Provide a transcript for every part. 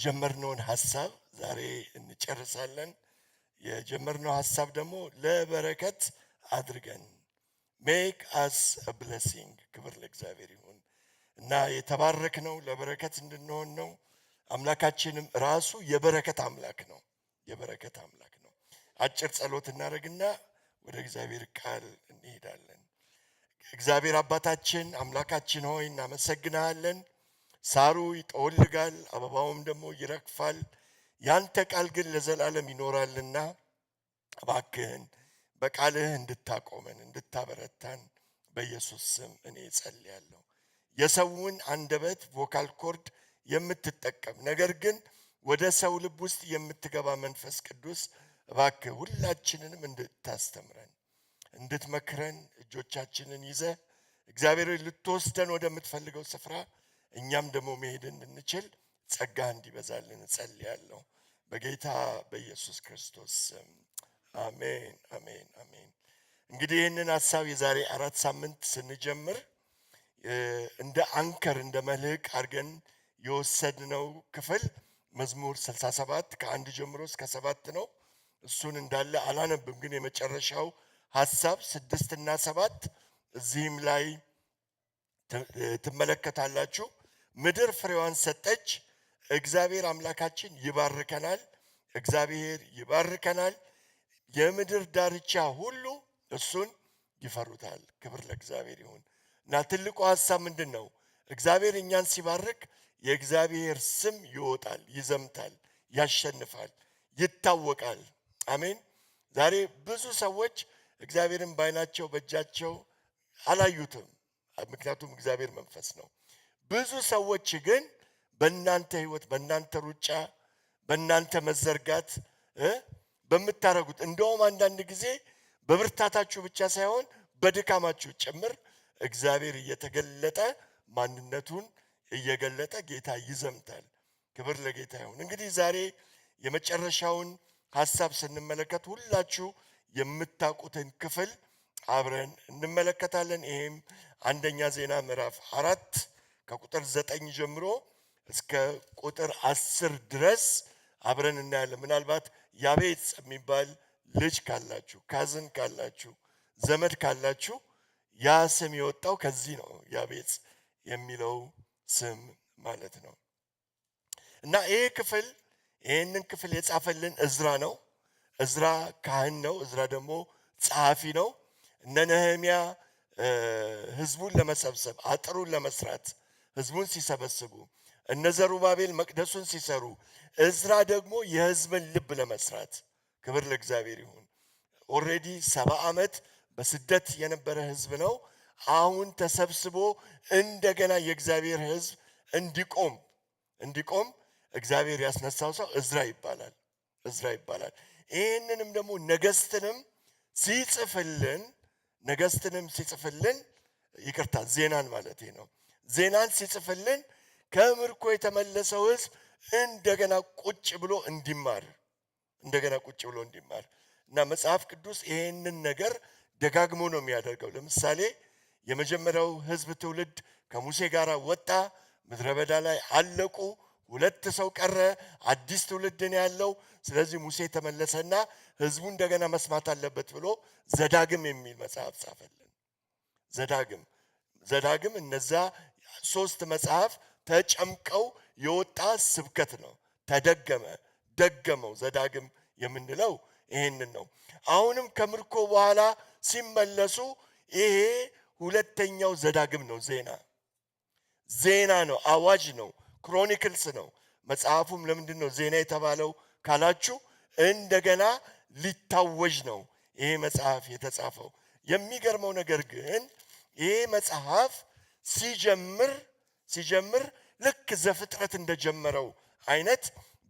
የጀመርነውን ሀሳብ ዛሬ እንጨርሳለን። የጀመርነው ሀሳብ ደግሞ ለበረከት አድርገን፣ make us a blessing። ክብር ለእግዚአብሔር ይሁን እና የተባረክነው ለበረከት እንድንሆን ነው። አምላካችንም ራሱ የበረከት አምላክ ነው። የበረከት አምላክ ነው። አጭር ጸሎት እናደርግና ወደ እግዚአብሔር ቃል እንሄዳለን። እግዚአብሔር አባታችን፣ አምላካችን ሆይ፣ እናመሰግንሃለን። ሳሩ ይጠወልጋል፣ አበባውም ደግሞ ይረግፋል። ያንተ ቃል ግን ለዘላለም ይኖራልና እባክህን በቃልህ እንድታቆመን፣ እንድታበረታን በኢየሱስ ስም እኔ እጸልያለሁ። የሰውን አንደበት vocal cord የምትጠቀም፣ ነገር ግን ወደ ሰው ልብ ውስጥ የምትገባ መንፈስ ቅዱስ፣ እባክህ ሁላችንንም እንድታስተምረን፣ እንድትመክረን፣ እጆቻችንን ይዘህ እግዚአብሔር ልትወስደን ወደምትፈልገው ስፍራ እኛም ደግሞ መሄድ እንድንችል ጸጋ እንዲበዛልን እጸልያለሁ። በጌታ በኢየሱስ ክርስቶስ ስም አሜን፣ አሜን፣ አሜን። እንግዲህ ይህንን ሀሳብ የዛሬ 4 ሳምንት ስንጀምር እንደ anchor፣ እንደ መልህቅ አድርገን የወሰድነው ክፍል መዝሙር 67 ከ1 ጀምሮ እስከ 7 ነው። እሱን እንዳለ አላነብም፣ ግን የመጨረሻው ሀሳብ 6ና 7 እዚህም ላይ ትመለከታላችሁ። ምድር ፍሬዋን ሰጠች፣ እግዚአብሔር አምላካችን ይባርከናል። እግዚአብሔር ይባርከናል። የምድር ዳርቻ ሁሉ እሱን ይፈሩታል። ክብር ለእግዚአብሔር ይሁን እና ትልቁ ሀሳብ ምንድን ነው? እግዚአብሔር እኛን ሲባርክ የእግዚአብሔር ስም ይወጣል፣ ይዘምታል፣ ያሸንፋል፣ ይታወቃል። አሜን። ዛሬ ብዙ ሰዎች እግዚአብሔርን በዓይናቸው በእጃቸው አላዩትም። ምክንያቱም እግዚአብሔር መንፈስ ነው። ብዙ ሰዎች ግን በእናንተ ህይወት፣ በእናንተ ሩጫ፣ በእናንተ መዘርጋት፣ በምታደርጉት፣ እንደውም አንዳንድ ጊዜ በብርታታችሁ ብቻ ሳይሆን በድካማችሁ ጭምር እግዚአብሔር እየተገለጠ፣ ማንነቱን እየገለጠ ጌታ ይዘምታል። ክብር ለጌታ ይሁን። እንግዲህ ዛሬ የመጨረሻውን ሀሳብ ስንመለከት ሁላችሁ የምታውቁትን ክፍል አብረን እንመለከታለን። ይሄም አንደኛ ዜና ምዕራፍ 4 ከቁጥር 9 ጀምሮ እስከ ቁጥር 10 ድረስ አብረን እናያለን። ምናልባት ያቤጽ የሚባል ልጅ ካላችሁ፣ cousin ካላችሁ፣ ዘመድ ካላችሁ ያ ስም የወጣው ከዚህ ነው፣ ያቤጽ የሚለው ስም ማለት ነው። እና ይሄ ክፍል፣ ይህንን ክፍል የጻፈልን እዝራ ነው። እዝራ ካህን ነው። እዝራ ደግሞ ጸሐፊ ነው። እነ ነህምያ ህዝቡን ለመሰብሰብ፣ አጥሩን ለመስራት ህዝቡን ሲሰበስቡ፣ እነ ዘሩባቤል መቅደሱን ሲሰሩ፣ እዝራ ደግሞ የህዝብን ልብ ለመስራት፣ ክብር ለእግዚአብሔር ይሁን። Already 70 ዓመት በስደት የነበረ ህዝብ ነው። አሁን ተሰብስቦ እንደገና የእግዚአብሔር ህዝብ እንዲቆም እግዚአብሔር ያስነሳው ሰው እዝራ ይባላል። እዝራ ይባላል። ይህንንም ደግሞ ነገስትንም ሲጽፍልን፣ ይቅርታ፣ ዜናን ማለት ነው። ዜናን ሲጽፍልን ከምርኮ የተመለሰው ህዝብ እንደገና ቁጭ ብሎ እንዲማር እና መጽሐፍ ቅዱስ ይህንን ነገር ደጋግሞ ነው የሚያደርገው። ለምሳሌ የመጀመሪያው ህዝብ ትውልድ ከሙሴ ጋር ወጣ፣ ምድረ በዳ ላይ አለቁ። ሁለት ሰው ቀረ፣ አዲስ ትውልድ ነው ያለው። ስለዚህ ሙሴ ተመለሰና ህዝቡ እንደገና መስማት አለበት ብሎ ዘዳግም የሚል መጽሐፍ ጻፈልን። ዘዳግም እነዛ ሶስት መጽሐፍ ተጨምቀው የወጣ ስብከት ነው። ተደገመ፣ ደገመው። ዘዳግም የምንለው ይሄንን ነው። አሁንም ከምርኮ በኋላ ሲመለሱ ይሄ ሁለተኛው ዘዳግም ነው። ዜና ነው፣ አዋጅ ነው፣ Chronicles ነው። መጽሐፉም ለምንድን ነው ዜና የተባለው ካላችሁ እንደገና ሊታወጅ ነው ይሄ መጽሐፍ የተጻፈው። የሚገርመው ነገር ግን ይሄ መጽሐፍ ሲጀምር ልክ ዘፍጥረት እንደጀመረው አይነት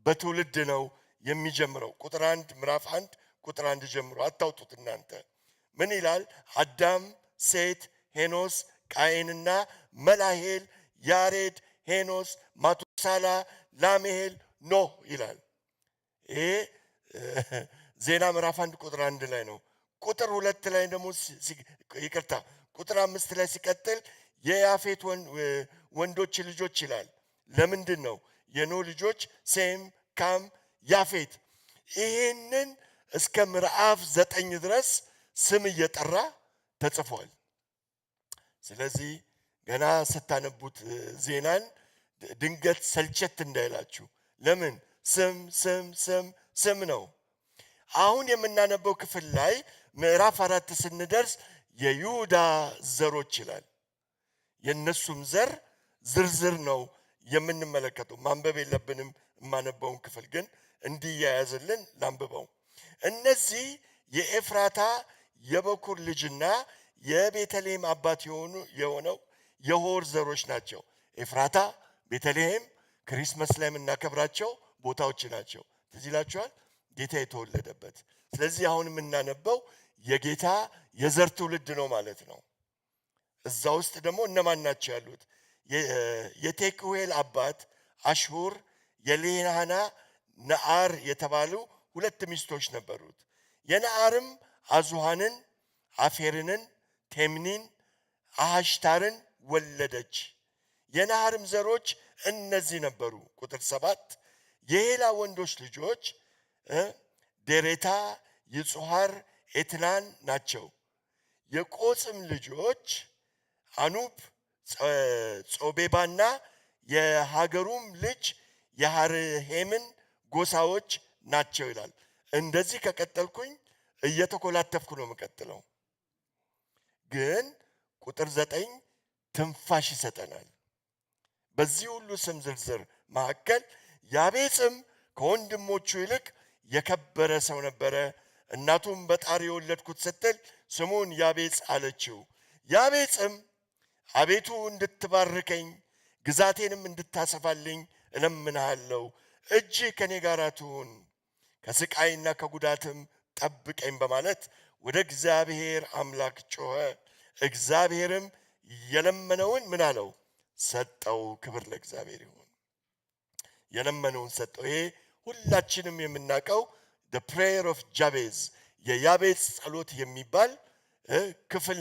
በትውልድ ነው የሚጀምረው። ቁጥር 1፣ ምዕራፍ 1 ቁጥር 1 ጀምሮ አታውጡት እናንተ። ምን ይላል? አዳም፣ ሴት፣ ሄኖስ፣ ቃየንና መላሄል፣ ያሬድ፣ ሄኖስ፣ ማቱሳላ፣ ላሜሄል፣ ኖህ ይላል። ይሄ ዜና ምዕራፍ 1 ቁጥር 1 ላይ ነው። ቁጥር 2 ላይ ደግሞ፣ ይቅርታ፣ ቁጥር 5 ላይ ሲቀጥል የያፌት ወንዶች ልጆች ይላል። ለምንድን ነው? የኖህ ልጆች ሴም፣ ካም፣ ያፌት። ይህንን እስከ ምዕራፍ 9 ድረስ ስም እየጠራ ተጽፏል። ስለዚህ ገና ስታነቡት ዜናን ድንገት ሰልቸት እንዳይላችሁ። ለምን? ስም ስም ስም ስም ነው። አሁን የምናነበው ክፍል ላይ ምዕራፍ 4 ስንደርስ የይሁዳ ዘሮች ይላል። የነሱም ዘር ዝርዝር ነው የምንመለከተው። ማንበብ የለብንም፣ የማነበውን ክፍል ግን እንዲያያዝልን ላንብበው። እነዚህ የኤፍራታ የበኩር ልጅና የቤተልሔም አባት የሆነው የሆር ዘሮች ናቸው። ኤፍራታ፣ ቤተልሔም Christmas ላይ የምናከብራቸው ቦታዎች ናቸው። ትዝ ይላችኋል ጌታ የተወለደበት። ስለዚህ አሁን የምናነበው የጌታ የዘር ትውልድ ነው ማለት ነው። እዛ ውስጥ ደግሞ እነማን ናቸው ያሉት? የቴቁሔል አባት አሽሁር፣ የሌሃና ነአር የተባሉ ሁለት ሚስቶች ነበሩት። የነአርም አዙሃንን፣ አፌርንን፣ ቴምኒን፣ አሃሽታርን ወለደች። የነአርም ዘሮች እነዚህ ነበሩ። ቁጥር 7 የሄላ ወንዶች ልጆች ዴሬታ፣ ይጹሐር፣ ኤትናን ናቸው። የቆጽም ልጆች አኑብ፣ ጾቤባና የሀገሩም ልጅ የሐርሄምን ጎሳዎች ናቸው ይላል። እንደዚህ ከቀጠልኩኝ እየተኮላተፍኩ ነው የምቀጥለው። ግን ቁጥር 9 ትንፋሽ ይሰጠናል። በዚህ ሁሉ ስም ዝርዝር መካከል ያቤጽም ከወንድሞቹ ይልቅ የከበረ ሰው ነበረ። እናቱም በጣር የወለድኩት ስትል ስሙን ያቤጽ አለችው። ያቤጽም አቤቱ እንድትባርከኝ ግዛቴንም እንድታሰፋልኝ እለምንሃለሁ፣ እጅህ ከኔ ጋር ትሁን፣ ከስቃይና ከጉዳትም ጠብቀኝ በማለት ወደ እግዚአብሔር አምላክ ጮኸ። እግዚአብሔርም የለመነውን ምን አለው? ሰጠው። ክብር ለእግዚአብሔር ይሁን። የለመነውን ሰጠው። ይሄ ሁላችንም የምናውቀው the prayer of Jabez፣ የያቤጽ ጸሎት የሚባል ክፍል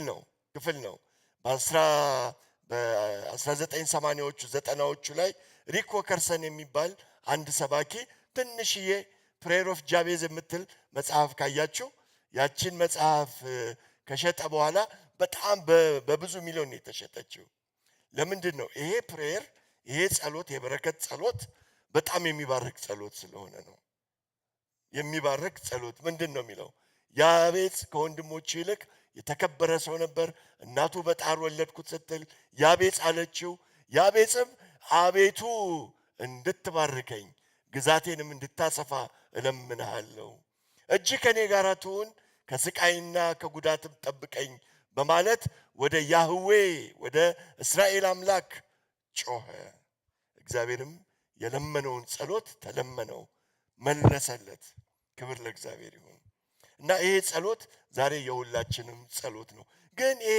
ነው። በ1980ዎቹ 90ዎቹ ላይ ሪክ ዊልከርሰን የሚባል አንድ ሰባኪ ትንሽዬ Prayer of Jabez የምትል መጽሐፍ ካያችሁ፣ ያችን መጽሐፍ ከሸጠ በኋላ በጣም በብዙ ሚሊዮን ነው የተሸጠችው። ለምንድን ነው? ይሄ prayer፣ ይሄ ጸሎት፣ የበረከት ጸሎት በጣም የሚባርክ ጸሎት ስለሆነ ነው። የሚባርክ ጸሎት ምንድን ነው የሚለው? ያቤጽ ከወንድሞቹ ይልቅ የተከበረ ሰው ነበር። እናቱ በጣር ወለድኩት ስትል ያቤጽ አለችው። ያቤጽም አቤቱ እንድትባርከኝ ግዛቴንም እንድታሰፋ እለምንሃለሁ፣ እጅህ ከኔ ጋር ትሁን፣ ከስቃይና ከጉዳትም ጠብቀኝ በማለት ወደ ያህዌ፣ ወደ እስራኤል አምላክ ጮኸ። እግዚአብሔርም የለመነውን ጸሎት ተለመነው፣ መለሰለት። ክብር ለእግዚአብሔር ይሁን። እና ይሄ ጸሎት ዛሬ የሁላችንም ጸሎት ነው። ግን ይሄ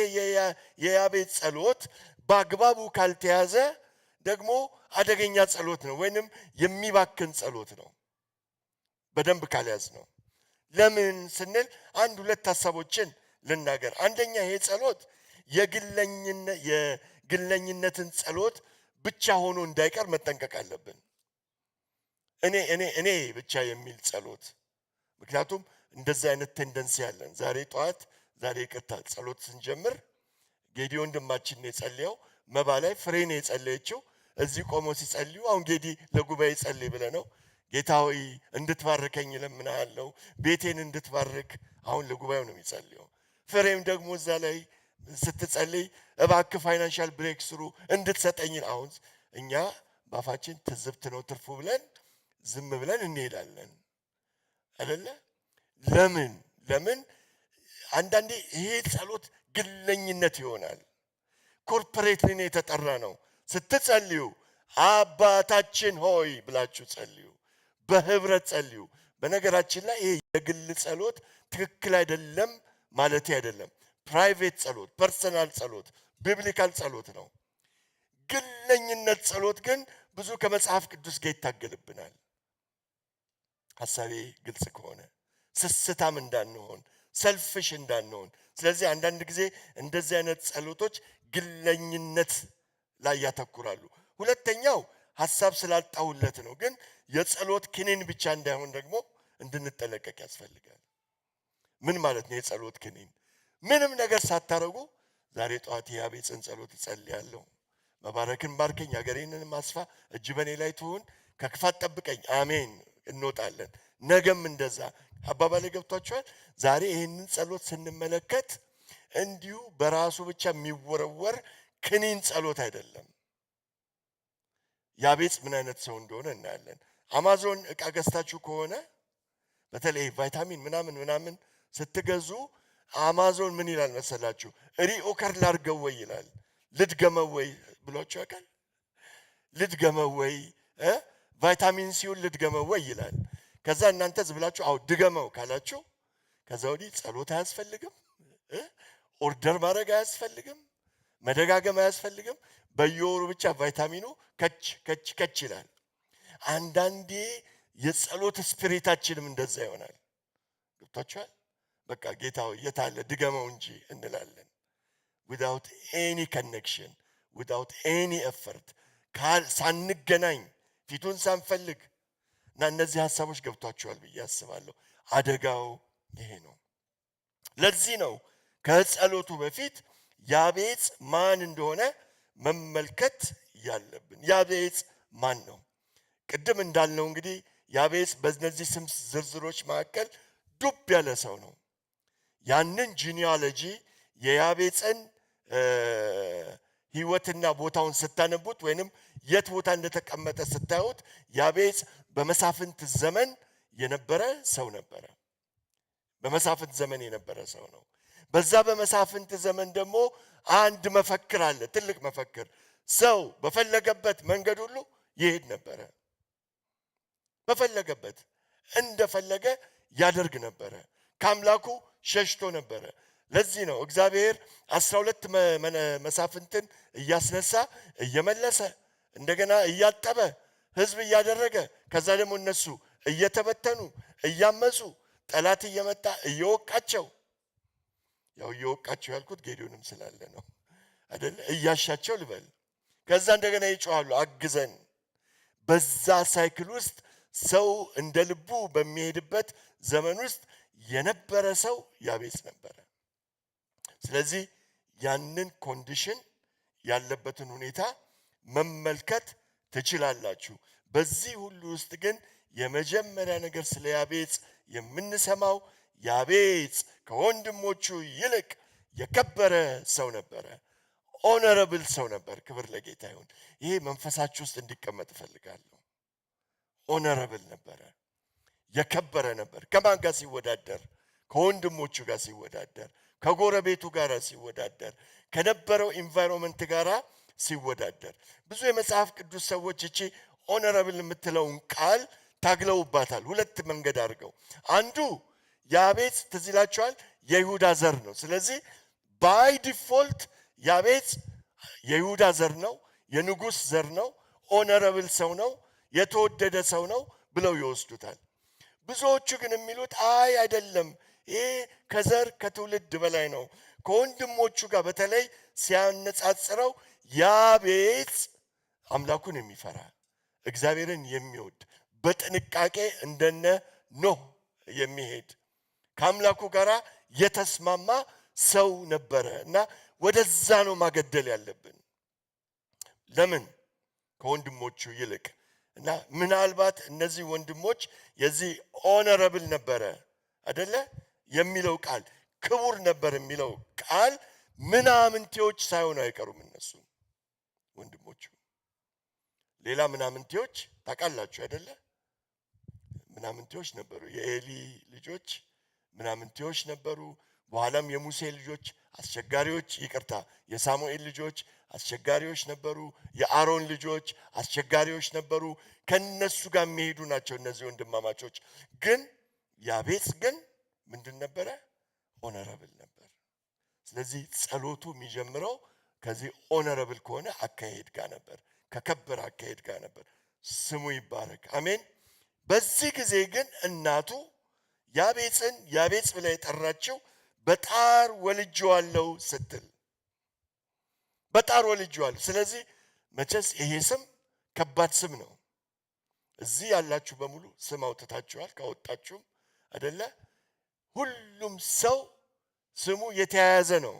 የያቤጽ ጸሎት በአግባቡ ካልተያዘ ደግሞ አደገኛ ጸሎት ነው፣ ወይንም የሚባክን ጸሎት ነው። በደንብ ካልያዝነው። ለምን ስንል አንድ ሁለት ሀሳቦችን ልናገር። አንደኛ፣ ይሄ ጸሎት የግለኝነትን ጸሎት ብቻ ሆኖ እንዳይቀር መጠንቀቅ አለብን። እኔ፣ እኔ፣ እኔ ብቻ የሚል ጸሎት። ምክንያቱም እንደዚህ አይነት tendency አለን። ዛሬ ጠዋት፣ ዛሬ ይቅርታ፣ ጸሎት ስንጀምር ጌዲ ወንድማችን ነው የጸለየው። መባ ላይ ፍሬ ነው የጸለየችው። እዚህ ቆመው ሲጸልዩ አሁን ጌዲ ለጉባኤ ጸልይ ብለህ ነው፣ ጌታ ሆይ እንድትባርከኝ እለምንሃለሁ፣ ቤቴን እንድትባርክ፣ አሁን ለጉባኤው ነው የሚጸልየው። ፍሬም ደግሞ እዛ ላይ ስትጸልይ እባክህ financial breakthrough እንድትሰጠኝ፣ አሁን እኛ በአፋችን ትዝብት ነው ትርፉ ብለን ዝም ብለን እንሄዳለን አይደለ? ለምን አንዳንዴ ይሄ ጸሎት ግለኝነት ይሆናል? Corporately ነው የተጠራነው። ስትጸልዩ አባታችን ሆይ ብላችሁ ጸልዩ። በህብረት ጸልዩ። በነገራችን ላይ ይሄ የግል ጸሎት ትክክል አይደለም ማለት አይደለም። Private ጸሎት፣ personal ጸሎት፣ biblical ጸሎት ነው። ግለኝነት ጸሎት ግን ብዙ ከመጽሐፍ ቅዱስ ጋር ይታገልብናል። ሀሳቤ ግልጽ ከሆነ፣ ስስታም እንዳንሆን፣ selfish እንዳንሆን። ስለዚህ አንዳንድ ጊዜ እንደዚህ አይነት ጸሎቶች ግለኝነት ላይ ያተኩራሉ። ሁለተኛው ሀሳብ ስላጣሁለት ነው። ግን የጸሎት ክኒን ብቻ እንዳይሆን ደግሞ እንድንጠነቀቅ ያስፈልጋል። ምን ማለት ነው የጸሎት ክኒን? ምንም ነገር ሳታረጉ ዛሬ ጠዋት የያቤጽን ጸሎት እጸልያለሁ፣ መባረክን ባርከኝ፣ ሀገሬንም አስፋ፣ እጅህ በእኔ ላይ ትሁን፣ ከክፋት ጠብቀኝ፣ አሜን እንወጣለን። ነገም እንደዛ። አባባሌ ገብቷችኋል? ዛሬ ይህንን ጸሎት ስንመለከት እንዲሁ በራሱ ብቻ የሚወረወር ክኒን ጸሎት አይደለም። ያቤጽ ምን አይነት ሰው እንደሆነ እናያለን። አማዞን እቃ ገዝታችሁ ከሆነ፣ በተለይ ቫይታሚን ምናምን ምናምን ስትገዙ፣ አማዞን ምን ይላል መሰላችሁ? Reorder ላርገው ወይ ይላል። ልድገመው ወይ ብሏችሁ ያውቃል? ልድገመው ወይ፣ ቫይታሚን C ውን ልድገመው ወይ ይላል። ከዛ እናንተ ዝም ብላችሁ አዎ ድገመው ካላችሁ ከዛ ወዲህ ጸሎት አያስፈልግም፣ order ማድረግ አያስፈልግም፣ መደጋገም አያስፈልግም። በየወሩ ብቻ ቫይታሚኑ ከች ከች ከች ይላል። አንዳንዴ የጸሎት spirit ኣችንም እንደዛ ይሆናል። ገብቷችኋል? በቃ ጌታ ሆይ የታለ፣ ድገመው እንጂ እንላለን። Without any connection, without any effort፣ ሳንገናኝ፣ ፊቱን ሳንፈልግ። እና እነዚህ ሀሳቦች ገብቷችኋል ብዬ አስባለሁ። አደጋው ይሄ ነው። ለዚህ ነው ከጸሎቱ በፊት ያቤጽ ማን እንደሆነ መመልከት ያለብን። ያቤጽ ማን ነው? ቅድም እንዳልነው እንግዲህ ያቤጽ በእነዚህ ስም ዝርዝሮች መካከል ዱብ ያለ ሰው ነው። ያንን genealogy፣ የያቤጽን ሕይወትና ቦታውን ስታነቡት ወይንም የት ቦታ እንደተቀመጠ ስታዩት ያቤጽ በመሳፍንት ዘመን የነበረ ሰው ነበረ። በመሳፍንት ዘመን የነበረ ሰው ነው። በዛ በመሳፍንት ዘመን ደግሞ አንድ መፈክር አለ፣ ትልቅ መፈክር። ሰው በፈለገበት መንገድ ሁሉ ይሄድ ነበረ። በፈለገበት እንደፈለገ ያደርግ ነበረ። ከአምላኩ ሸሽቶ ነበረ። ለዚህ ነው እግዚአብሔር 12 መሳፍንትን እያስነሳ፣ እየመለሰ፣ እንደገና እያጠበ፣ ህዝብ እያደረገ፣ ከዛ ደግሞ እነሱ እየተበተኑ፣ እያመፁ፣ ጠላት እየመጣ እየወቃቸው፣ ያው እየወቃቸው ያልኩት ጌዲዮንም ስላለ ነው አይደለ? እያሻቸው ልበል። ከዛ እንደገና ይጮሃሉ፣ አግዘን። በዛ cycle ውስጥ ሰው እንደ ልቡ በሚሄድበት ዘመን ውስጥ የነበረ ሰው ያቤጽ ነበረ። ስለዚህ ያንን condition፣ ያለበትን ሁኔታ መመልከት ትችላላችሁ። በዚህ ሁሉ ውስጥ ግን የመጀመሪያ ነገር ስለ ያቤጽ የምንሰማው ያቤጽ ከወንድሞቹ ይልቅ የከበረ ሰው ነበረ። Honorable ሰው ነበር። ክብር ለጌታ ይሁን። ይሄ መንፈሳችሁ ውስጥ እንዲቀመጥ እፈልጋለሁ። Honorable ነበረ፣ የከበረ ነበር። ከማን ጋር ሲወዳደር? ከወንድሞቹ ጋር ሲወዳደር፣ ከጎረቤቱ ጋር ሲወዳደር፣ ከነበረው environment ጋር ሲወዳደር። ብዙ የመጽሐፍ ቅዱስ ሰዎች እቺ honorable የምትለውን ቃል ታግለውባታል። ሁለት መንገድ አድርገው። አንዱ ያቤጽ ትዝ ይላችኋል፣ የይሁዳ ዘር ነው። ስለዚህ by default ያቤጽ የይሁዳ ዘር ነው፣ የንጉሥ ዘር ነው፣ honorable ሰው ነው፣ የተወደደ ሰው ነው ብለው ይወስዱታል። ብዙዎቹ ግን የሚሉት አይ አይደለም፣ ይሄ ከዘር ከትውልድ በላይ ነው። ከወንድሞቹ ጋር በተለይ ሲያነጻጽረው ያቤጽ አምላኩን የሚፈራ፣ እግዚአብሔርን የሚወድ፣ በጥንቃቄ እንደነ ኖህ የሚሄድ፣ ከአምላኩ ጋር የተስማማ ሰው ነበረ እና ወደዛ ነው ማገደል ያለብን። ለምን ከወንድሞቹ ይልቅ? እና ምናልባት እነዚህ ወንድሞች የዚህ honorable ነበረ አደለ የሚለው ቃል፣ ክቡር ነበር የሚለው ቃል ምናምንቴዎች ሳይሆኑ አይቀሩም። እነሱ ወንድሞቹ ሌላ ምናምንቴዎች ታውቃላችሁ አይደለ? ምናምንቴዎች ነበሩ። የኤሊ ልጆች ምናምንቴዎች ነበሩ። በኋላም የሙሴ ልጆች አስቸጋሪዎች፣ ይቅርታ፣ የሳሙኤል ልጆች አስቸጋሪዎች ነበሩ። የአሮን ልጆች አስቸጋሪዎች ነበሩ። ከነሱ ጋር የሚሄዱ ናቸው እነዚህ ወንድማማቾች። ግን ያቤጽ ግን ምንድን ነበረ? Honorable ነበር። ስለዚህ ጸሎቱ የሚጀምረው ከዚህ honorable ከሆነ አካሄድ ጋር ነበር፣ ከከበረ አካሄድ ጋር ነበር። ስሙ ይባረክ፣ አሜን። በዚህ ጊዜ ግን እናቱ ያቤጽን ያቤጽ ብላ የጠራችው በጣር ወልጄዋለሁ ስትል፣ በጣር ወልጄዋለሁ። ስለዚህ መቼስ ይሄ ስም ከባድ ስም ነው። እዚህ ያላችሁ በሙሉ ስም አውጥታችኋል። ካወጣችሁም አደለ፣ ሁሉም ሰው ስሙ የተያያዘ ነው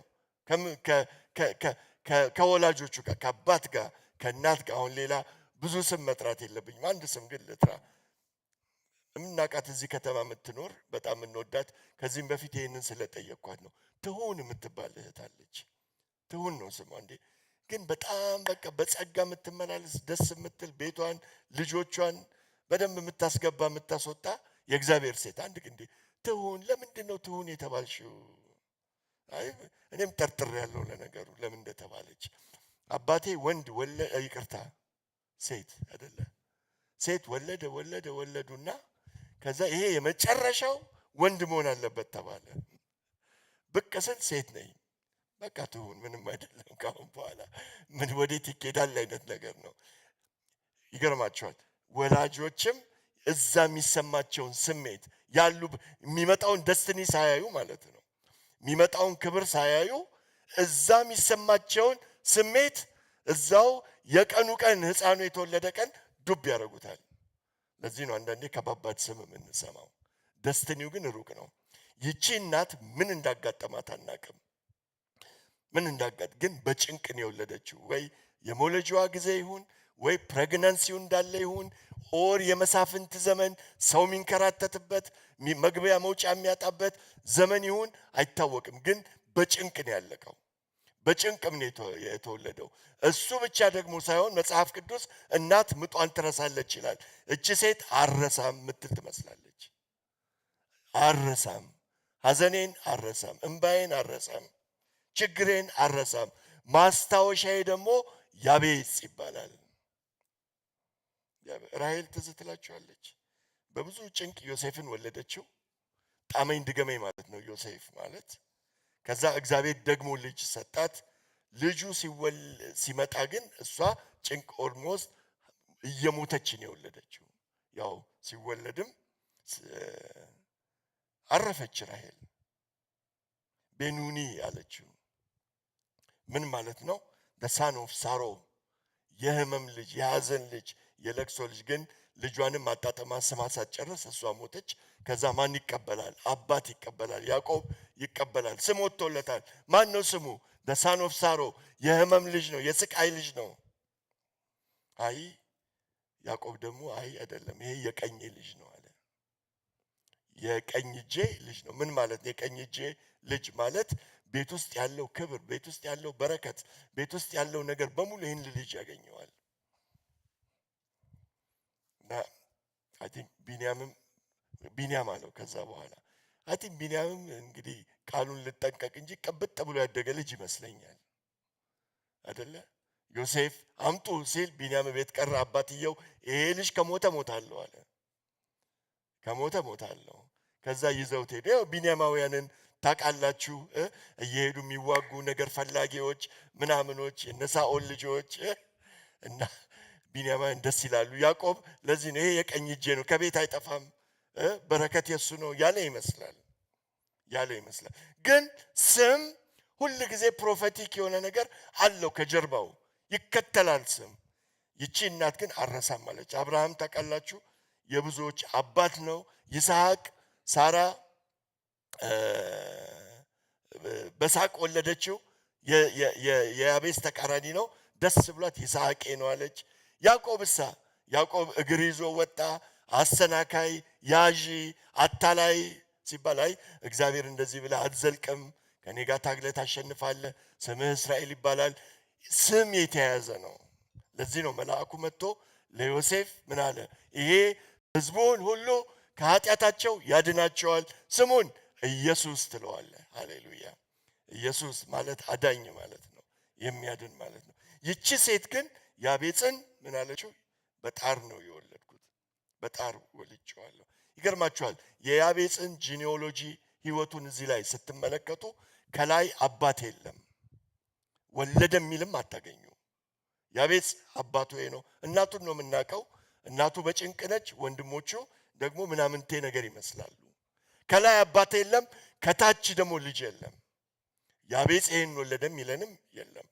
ከወላጆቹ ጋር፣ ከአባት ጋር፣ ከእናት ጋር። አሁን ሌላ ብዙ ስም መጥራት የለብኝም። አንድ ስም ግን ልጥራ። የምናውቃት እዚህ ከተማ የምትኖር፣ በጣም የምንወዳት፣ ከዚህም በፊት ይህንን ስለጠየቅኳት ነው። ትሁን የምትባል እህት አለች። ትሁን ነው ስሟ። እንዴ ግን በጣም በቃ በጸጋ የምትመላለስ፣ ደስ የምትል፣ ቤቷን ልጆቿን በደንብ የምታስገባ የምታስወጣ የእግዚአብሔር ሴት። አንድ እንዴ ትሁን፣ ለምንድን ነው ትሁን የተባልሽው? አይ እኔም ጠርጥሬያለሁ ለነገሩ ለምን እንደተባለች። አባቴ ወንድ ወለ ይቅርታ ሴት አይደለ፣ ሴት ወለደ ወለደ ወለዱና ከዛ ይሄ የመጨረሻው ወንድ መሆን አለበት ተባለ። ብቅ ስል ሴት ነኝ። በቃ ትሁን፣ ምንም አይደለም። ካሁን በኋላ ምን ወዴት ይኬዳል አይነት ነገር ነው። ይገርማቸዋል። ወላጆችም እዛ የሚሰማቸውን ስሜት ያሉ የሚመጣውን destiny ሳያዩ ማለት ነው፣ የሚመጣውን ክብር ሳያዩ እዛ የሚሰማቸውን ስሜት እዛው የቀኑ ቀን፣ ህፃኑ የተወለደ ቀን ዱብ ያደርጉታል። ለዚህ ነው አንዳንዴ ከባባድ ስም የምንሰማው። Destiny ው ግን ሩቅ ነው። ይቺ እናት ምን እንዳጋጠማት አናቅም። ምን እንዳጋጥ ግን በጭንቅ ነው የወለደችው። ወይ የመውለጃዋ ጊዜ ይሁን፣ ወይ pregnancy ው እንዳለ ይሁን፣ or የመሳፍንት ዘመን ሰው የሚንከራተትበት፣ መግቢያ መውጫ የሚያጣበት ዘመን ይሁን አይታወቅም። ግን በጭንቅ ነው ያለቀው። በጭንቅም ነው የተወለደው። እሱ ብቻ ደግሞ ሳይሆን መጽሐፍ ቅዱስ እናት ምጧን ትረሳለች ይላል። እቺ ሴት አልረሳም ምትል ትመስላለች። አልረሳም፣ ሐዘኔን አልረሳም፣ እምባዬን አልረሳም፣ ችግሬን አልረሳም። ማስታወሻዬ ደግሞ ያቤጽ ይባላል። ራሔል ትዝ ትላችኋለች። በብዙ ጭንቅ ዮሴፍን ወለደችው። ጣመኝ ድገመኝ ማለት ነው ዮሴፍ ማለት። ከዛ እግዚአብሔር ደግሞ ልጅ ሰጣት። ልጁ ሲመጣ ግን እሷ ጭንቅ almost እየሞተች ነው የወለደችው። ያው ሲወለድም አረፈች ራሔል። ቤኑኒ አለችው። ምን ማለት ነው? Son of sorrow፣ የህመም ልጅ፣ የሀዘን ልጅ፣ የለቅሶ ልጅ። ግን ልጇንም አጣጥማ ስማ ሳትጨርስ እሷ ሞተች። ከዛ ማን ይቀበላል? አባት ይቀበላል። ያዕቆብ ይቀበላል። ስም ወጥቶለታል። ማን ነው ስሙ? Son of sorrow፣ የህመም ልጅ ነው፣ የስቃይ ልጅ ነው። አይ ያዕቆብ ደግሞ አይ አይደለም፣ ይሄ የቀኜ ልጅ ነው አለ። የቀኝ እጄ ልጅ ነው። ምን ማለት ነው? የቀኝ እጄ ልጅ ማለት ቤት ውስጥ ያለው ክብር፣ ቤት ውስጥ ያለው በረከት፣ ቤት ውስጥ ያለው ነገር በሙሉ ይህን ልጅ ያገኘዋል። እና I think ቢንያምም ቢንያም አለው ከዛ በኋላ። I think ቢንያምም እንግዲህ ቃሉን ልጠንቀቅ እንጂ ቅብጥ ብሎ ያደገ ልጅ ይመስለኛል። አደለ? ዮሴፍ አምጡ ሲል ቢንያም ቤት ቀረ። አባትየው ይሄ ልጅ ከሞተ ሞታለሁ አለ። ከሞተ ሞታለሁ። ከዛ ይዘውት ሄዱ። ያው ቢንያማውያንን ታውቃላችሁ፣ እየሄዱ የሚዋጉ ነገር ፈላጊዎች ምናምኖች፣ የነ ሳኦል ልጆች እና ቢንያማውያን ደስ ይላሉ። ያዕቆብ ለዚህ ነው ይሄ የቀኝ እጄ ነው፣ ከቤት አይጠፋም፣ በረከት የሱ ነው ያለ ይመስላል። ግን ስም ሁል ጊዜ prophetic የሆነ ነገር አለው፣ ከጀርባው ይከተላል ስም። ይቺ እናት ግን አልረሳም አለች። አብርሃም ታውቃላችሁ የብዙዎች አባት ነው። ይስሐቅ ሳራ በሳቅ ወለደችው። የያቤስ ተቃራኒ ነው። ደስ ብሏት ይስሐቄ ነው አለች። ያዕቆብሳ? ያዕቆብ እግር ይዞ ወጣ። አሰናካይ፣ ያዢ፣ አታላይ ሲባል አይ እግዚአብሔር እንደዚህ ብለህ አትዘልቅም፣ ከኔ ጋር ታግለህ ታሸንፋለህ፣ ስምህ እስራኤል ይባላል። ስም የተያያዘ ነው። ለዚህ ነው መልአኩ መጥቶ ለዮሴፍ ምን አለ? ይሄ ህዝቡን ሁሉ ከኃጢአታቸው ያድናቸዋል፣ ስሙን ኢየሱስ ትለዋለህ። ሃሌሉያ! ኢየሱስ ማለት አዳኝ ማለት ነው፣ የሚያድን ማለት ነው። ይቺ ሴት ግን ያቤጽን ምን አለችው? በጣር ነው የወለድኩት፣ በጣር ወልጄዋለሁ። ይገርማችኋል። የያቤጽን genealogy ህይወቱን እዚህ ላይ ስትመለከቱ ከላይ አባት የለም፣ ወለደ የሚልም አታገኙ። ያቤጽ አባቱ ይሄ ነው። እናቱን ነው የምናውቀው። እናቱ በጭንቅ ነች። ወንድሞቹ ደግሞ ምናምንቴ ነገር ይመስላሉ። ከላይ አባት የለም፣ ከታች ደግሞ ልጅ የለም። ያቤጽ ይሄን ወለደ የሚለንም የለም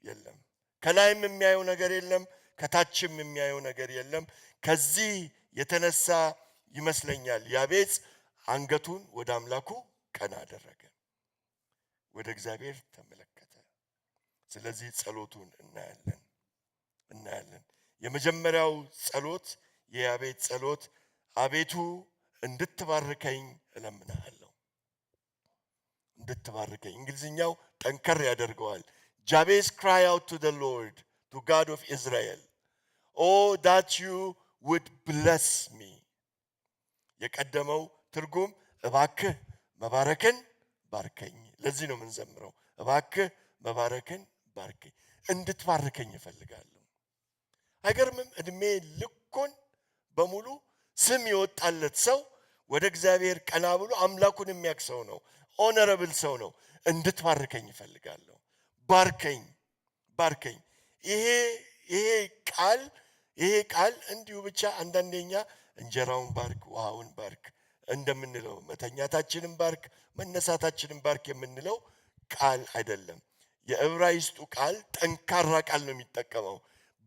የለም። ከላይም የሚያየው ነገር የለም፣ ከታችም የሚያየው ነገር የለም። ከዚህ የተነሳ ይመስለኛል ያቤጽ አንገቱን ወደ አምላኩ ቀና አደረገ፣ ወደ እግዚአብሔር ተመለከተ። ስለዚህ ጸሎቱን እናያለን። የመጀመሪያው ጸሎት፣ የያቤጽ ጸሎት፣ አቤቱ እንድትባርከኝ እለምንሃለሁ። እንድትባርከኝ፣ እንግሊዝኛው ጠንከር ያደርገዋል። Jabez cry out to the Lord, to God of Israel, "Oh, that you would bless me." የቀደመው ትርጉም እባክህ መባረክን ባርከኝ። ለዚህ ነው የምንዘምረው። እባክህ መባረክን ባርከኝ፣ እንድትባርከኝ እፈልጋለሁ። አይገርምም? እድሜ ልኩን በሙሉ ስም የወጣለት ሰው ወደ እግዚአብሔር ቀና ብሎ አምላኩን የሚያውቅ ሰው ነው። Honorable ሰው ነው። እንድትባርከኝ እፈልጋለሁ። ባርከኝ፣ ባርከኝ። ይሄ ቃል እንዲሁ ብቻ አንዳንደኛ እንጀራውን ባርክ፣ ውሃውን ባርክ እንደምንለው፣ መተኛታችንን ባርክ፣ መነሳታችንን ባርክ የምንለው ቃል አይደለም። የዕብራይስጡ ቃል ጠንካራ ቃል ነው የሚጠቀመው።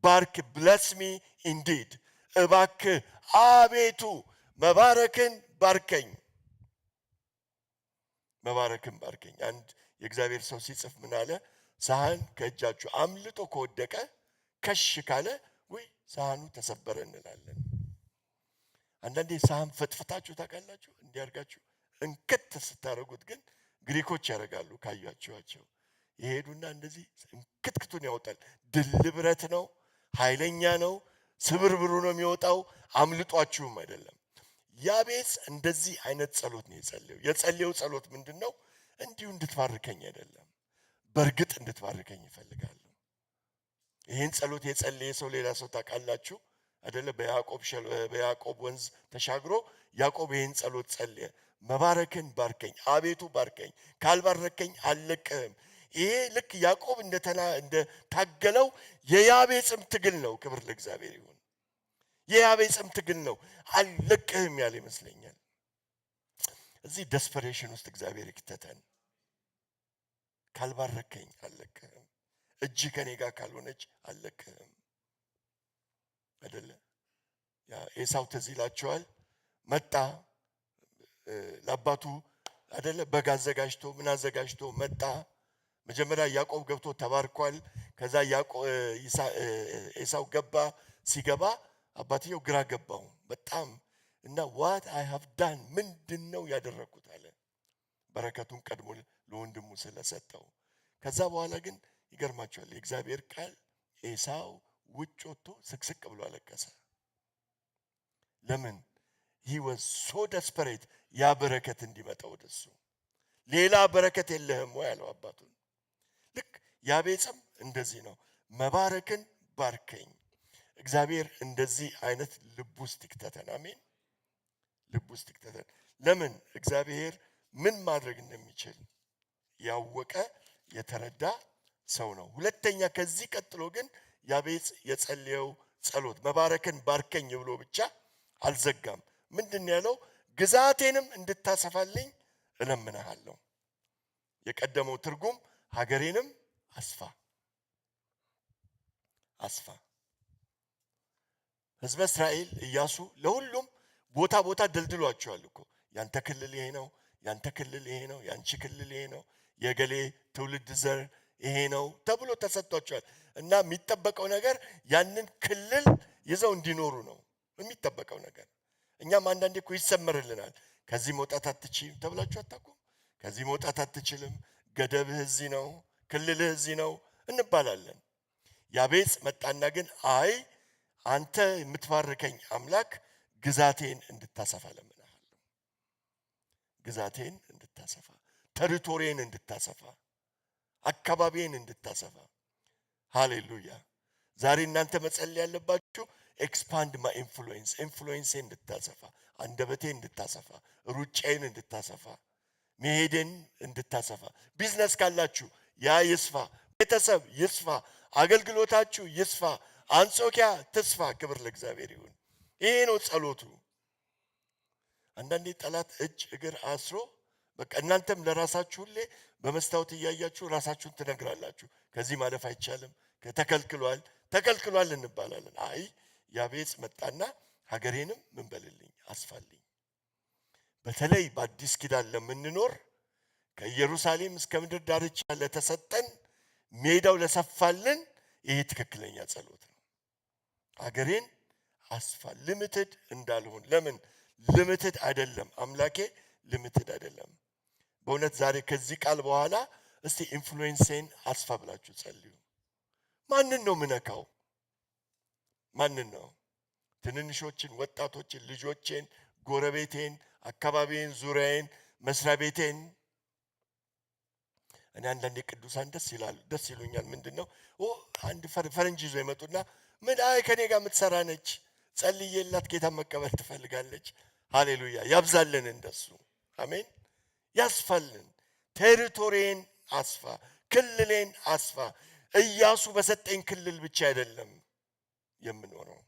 ባርክ፣ bless me indeed፣ እባክህ አቤቱ መባረክን ባርከኝ፣ መባረክን ባርከኝ። አንድ የእግዚአብሔር ሰው ሲጽፍ ምን አለ? ሳህን ከእጃችሁ አምልጦ ከወደቀ፣ ከሽ ካለ፣ ውይ ሳህኑ ተሰበረ እንላለን። አንዳንዴ ሳህን ፈጥፍታችሁ ታውቃላችሁ? እንዲህ አርጋችሁ እንክት ስታደርጉት ግን፣ ግሪኮች ያደርጋሉ ካያችኋቸው፣ ይሄዱና እንደዚህ እንክትክቱን ያወጣል። ድል ብረት ነው፣ ኃይለኛ ነው፣ ስብርብሩ ነው የሚወጣው። አምልጧችሁም አይደለም። ያቤጽ እንደዚህ አይነት ጸሎት ነው የጸለየው። የጸለየው ጸሎት ምንድን ነው? እንዲሁ እንድትባርከኝ አይደለም፣ በእርግጥ እንድትባርከኝ እፈልጋለሁ። ይህን ጸሎት የጸለየ ሰው ሌላ ሰው ታውቃላችሁ አይደለ? በያዕቆብ ወንዝ ተሻግሮ ያዕቆብ ይህን ጸሎት ጸለየ። መባረክን ባርከኝ፣ አቤቱ ባርከኝ፣ ካልባረከኝ አልለቅህም። ይሄ ልክ ያዕቆብ እንደታገለው የያቤጽም ትግል ነው። ክብር ለእግዚአብሔር ይሁን። የያቤጽም ትግል ነው። አልለቅህም ያለ ይመስለኛል። እዚህ desperation ውስጥ እግዚአብሔር ይክተተን። ካልባረከኝ አልለቅህም፣ እጅህ ከኔ ጋር ካልሆነች አልለቅህም። አይደለ? ያ ኤሳው ትዝ ይላችኋል። መጣ ለአባቱ፣ አይደለ? በግ አዘጋጅቶ ምን አዘጋጅቶ መጣ። መጀመሪያ ያዕቆብ ገብቶ ተባርኳል። ከዛ ኤሳው ገባ። ሲገባ አባትየው ግራ ገባው በጣም እና "What I have done? ምንድን ነው ያደረግኩት?" አለ። በረከቱን ቀድሞ ለወንድሙ ስለሰጠው። ከዛ በኋላ ግን ይገርማችኋል፣ የእግዚአብሔር ቃል ኤሳው ውጭ ወጥቶ ስቅስቅ ብሎ አለቀሰ። ለምን? He was so desperate ያ በረከት እንዲመጣ ወደሱ። ሌላ በረከት የለህም ወይ አለው አባቱን። ልክ ያቤጽም እንደዚህ ነው። መባረክን ባርከኝ። እግዚአብሔር እንደዚህ አይነት ልብ ውስጥ ይክተተን። አሜን። ልብ ውስጥ ይክተተን። ለምን? እግዚአብሔር ምን ማድረግ እንደሚችል ያወቀ፣ የተረዳ ሰው ነው። ሁለተኛ፣ ከዚህ ቀጥሎ ግን ያቤጽ የጸለየው ጸሎት መባረክን ባርከኝ ብሎ ብቻ አልዘጋም። ምንድን ነው ያለው? ግዛቴንም እንድታሰፋልኝ እለምንሃለሁ። የቀደመው ትርጉም ሀገሬንም አስፋ፣ አስፋ። ህዝበ እስራኤል ኢያሱ ለሁሉም ቦታ ቦታ ደልድሏቸዋል እኮ። ያንተ ክልል ይሄ ነው፣ ያንተ ክልል ይሄ ነው፣ ያንቺ ክልል ይሄ ነው፣ የገሌ ትውልድ ዘር ይሄ ነው ተብሎ ተሰጥቷቸዋል። እና የሚጠበቀው ነገር ያንን ክልል ይዘው እንዲኖሩ ነው የሚጠበቀው ነገር። እኛም አንዳንዴ እኮ ይሰመርልናል። ከዚህ መውጣት አትችይም ተብላችሁ አታውቁም? ከዚህ መውጣት አትችልም፣ ገደብህ እዚህ ነው፣ ክልልህ እዚህ ነው እንባላለን። ያቤጽ መጣና ግን አይ፣ አንተ የምትባርከኝ አምላክ ግዛቴን እንድታሰፋ እለምንሃለሁ። ግዛቴን እንድታሰፋ፣ territory ዬን እንድታሰፋ፣ አካባቢዬን እንድታሰፋ። ሃሌሉያ። ዛሬ እናንተ መጸለይ ያለባችሁ expand my influence፣ influence ኤን እንድታሰፋ፣ አንደበቴን እንድታሰፋ፣ ሩጫዬን እንድታሰፋ፣ መሄዴን እንድታሰፋ። ቢዝነስ ካላችሁ ያ ይስፋ፣ ቤተሰብ ይስፋ፣ አገልግሎታችሁ ይስፋ፣ አንጾኪያ ትስፋ። ክብር ለእግዚአብሔር ይሁን። ይሄ ነው ጸሎቱ። አንዳንዴ ጠላት እጅ እግር አስሮ በቃ እናንተም ለራሳችሁ ሁሌ በመስታወት እያያችሁ ራሳችሁን ትነግራላችሁ። ከዚህ ማለፍ አይቻልም፣ ተከልክሏል፣ ተከልክሏል እንባላለን። አይ፣ ያቤጽ መጣና ሀገሬንም ምን በልልኝ፣ አስፋልኝ። በተለይ በአዲስ ኪዳን ለምንኖር፣ ከኢየሩሳሌም እስከ ምድር ዳርቻ ለተሰጠን፣ ሜዳው ለሰፋልን ይሄ ትክክለኛ ጸሎት ነው። ሀገሬን አስፋ፣ limited እንዳልሆን። ለምን limited አይደለም? አምላኬ limited አይደለም። በእውነት ዛሬ ከዚህ ቃል በኋላ እስቲ influence ኤን አስፋ ብላችሁ ጸልዩ። ማንን ነው ምነካው? ማንን ነው? ትንንሾችን፣ ወጣቶችን፣ ልጆቼን፣ ጎረቤቴን፣ አካባቢዬን፣ ዙሪያዬን፣ መስሪያ ቤቴን። እኔ አንዳንዴ ቅዱሳን ደስ ይላሉ፣ ደስ ይሉኛል። ምንድን ነው፣ አንድ ፈረንጅ ይዞ ይመጡና ምን፣ አይ ከኔ ጋር የምትሰራ ነች፣ ጸልዬላት ጌታን መቀበል ትፈልጋለች። ሃሌሉያ! ያብዛልን እንደሱ፣ አሜን። ያስፋልን። Territory ን አስፋ፣ ክልሌን አስፋ። ኢያሱ በሰጠኝ ክልል ብቻ አይደለም የምኖረው።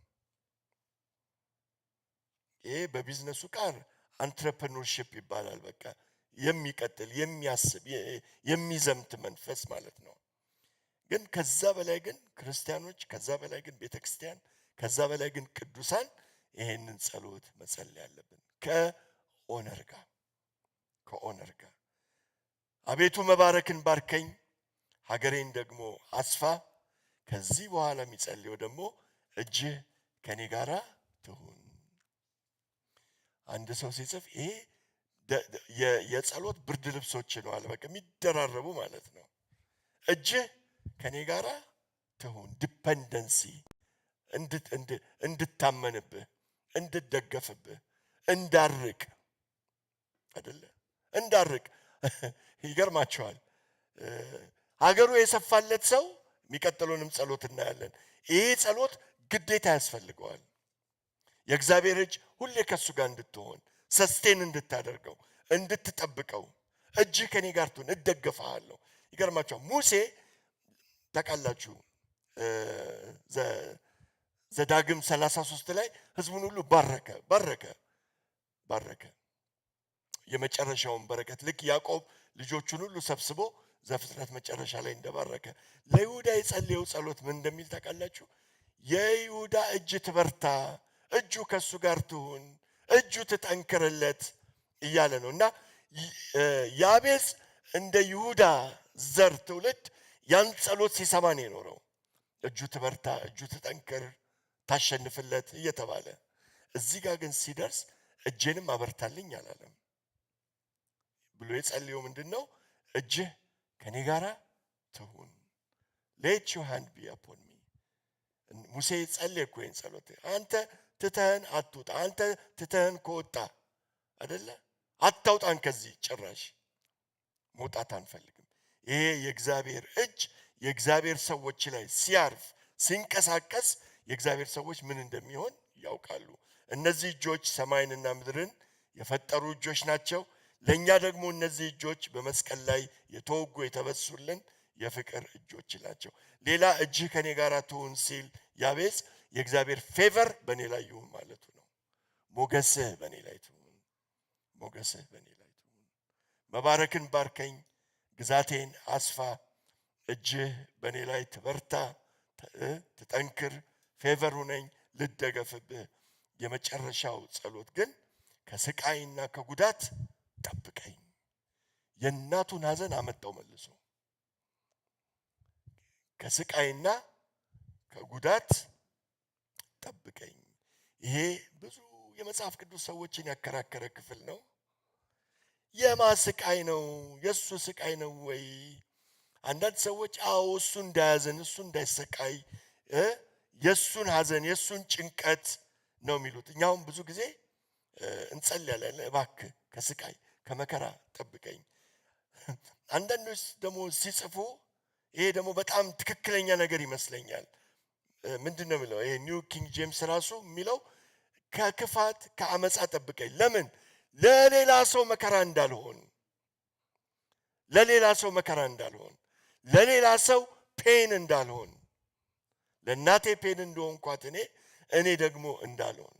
ይሄ በቢዝነሱ ቃል entrepreneurship ይባላል። በቃ የሚቀጥል፣ የሚያስብ፣ የሚዘምት መንፈስ ማለት ነው። ግን ከዛ በላይ ግን ክርስቲያኖች፣ ከዛ በላይ ግን ቤተ ክርስቲያን፣ ከዛ በላይ ግን ቅዱሳን ይሄንን ጸሎት መጸለይ አለብን ከ owner ጋር፣ ከ owner ጋር። አቤቱ መባረክን ባርከኝ፣ ሀገሬን ደግሞ አስፋ። ከዚህ በኋላ የሚጸልየው ደግሞ እጅህ ከኔ ጋራ ትሁን። አንድ ሰው ሲጽፍ ይሄ የጸሎት ብርድ ልብሶች ነው አለ። በቃ የሚደራረቡ ማለት ነው። እጅህ ከኔ ጋራ ትሁን፣ dependency፣ እንድታመንብህ፣ እንድደገፍብህ፣ እንዳርቅ አይደለ፣ እንዳርቅ። ይገርማቸዋል። ሀገሩ የሰፋለት ሰው የሚቀጥለውንም ጸሎት እናያለን። ይሄ ጸሎት ግዴታ ያስፈልገዋል። የእግዚአብሔር እጅ ሁሌ ከእሱ ጋር እንድትሆን፣ sustain እንድታደርገው፣ እንድትጠብቀው፣ እጅህ ከኔ ጋር ትሁን፣ እደገፍሃለሁ። ይገርማችኋል። ሙሴ ታውቃላችሁ፣ ዘዳግም 33 ላይ ህዝቡን ሁሉ ባረከ፣ ባረከ፣ ባረከ። የመጨረሻውን በረከት ልክ ያዕቆብ ልጆቹን ሁሉ ሰብስቦ ዘፍጥረት መጨረሻ ላይ እንደባረከ ለይሁዳ የጸለየው ጸሎት ምን እንደሚል ታውቃላችሁ? የይሁዳ እጅ ትበርታ፣ እጁ ከእሱ ጋር ትሁን፣ እጁ ትጠንክርለት እያለ ነው። እና ያቤጽ እንደ ይሁዳ ዘር ትውልድ ያን ጸሎት ሲሰማ ነው የኖረው። እጁ ትበርታ፣ እጁ ትጠንክር፣ ታሸንፍለት እየተባለ። እዚህ ጋር ግን ሲደርስ እጄንም አበርታልኝ አላለም። ብሎ የጸለየው ምንድን ነው? እጅህ ከኔ ጋራ ትሁን። Let your hand be upon me። ሙሴ ጸለየ እኮ ይህን ጸሎት። አንተ ትተህን አትውጣ። አንተ ትተህን ከወጣ አደለ፣ አታውጣን ከዚህ፣ ጭራሽ መውጣት አንፈልግም። ይሄ የእግዚአብሔር እጅ የእግዚአብሔር ሰዎች ላይ ሲያርፍ፣ ሲንቀሳቀስ የእግዚአብሔር ሰዎች ምን እንደሚሆን ያውቃሉ። እነዚህ እጆች ሰማይንና ምድርን የፈጠሩ እጆች ናቸው። ለእኛ ደግሞ እነዚህ እጆች በመስቀል ላይ የተወጉ፣ የተበሱልን የፍቅር እጆች ናቸው። ሌላ እጅህ ከኔ ጋር ትሁን ሲል ያቤጽ የእግዚአብሔር favor በእኔ ላይ ይሁን ማለቱ ነው። ሞገስህ በእኔ ላይ ትሁን፣ ሞገስህ በእኔ ላይ ትሁን። መባረክን ባርከኝ፣ ግዛቴን አስፋ፣ እጅህ በእኔ ላይ ትበርታ፣ ትጠንክር፣ favor ሁነኝ፣ ልደገፍብህ። የመጨረሻው ጸሎት ግን ከስቃይና ከጉዳት ጠብቀኝ። የእናቱን ሐዘን አመጣው መልሶ። ከስቃይና ከጉዳት ጠብቀኝ። ይሄ ብዙ የመጽሐፍ ቅዱስ ሰዎችን ያከራከረ ክፍል ነው። የማ ስቃይ ነው? የእሱ ስቃይ ነው ወይ? አንዳንድ ሰዎች አዎ፣ እሱ እንዳያዝን፣ እሱ እንዳይሰቃይ፣ የእሱን ሐዘን፣ የእሱን ጭንቀት ነው የሚሉት። እኛውም ብዙ ጊዜ እንጸልያለን፣ እባክህ ከስቃይ ከመከራ ጠብቀኝ። አንዳንዶች ደግሞ ሲጽፉ ይሄ ደግሞ በጣም ትክክለኛ ነገር ይመስለኛል። ምንድን ነው የሚለው? ይሄ New King James ራሱ የሚለው ከክፋት ከአመፃ ጠብቀኝ። ለምን? ለሌላ ሰው መከራ እንዳልሆን፣ ለሌላ ሰው መከራ እንዳልሆን፣ ለሌላ ሰው pain እንዳልሆን፣ ለእናቴ pain እንደሆንኳት እኔ ደግሞ እንዳልሆን።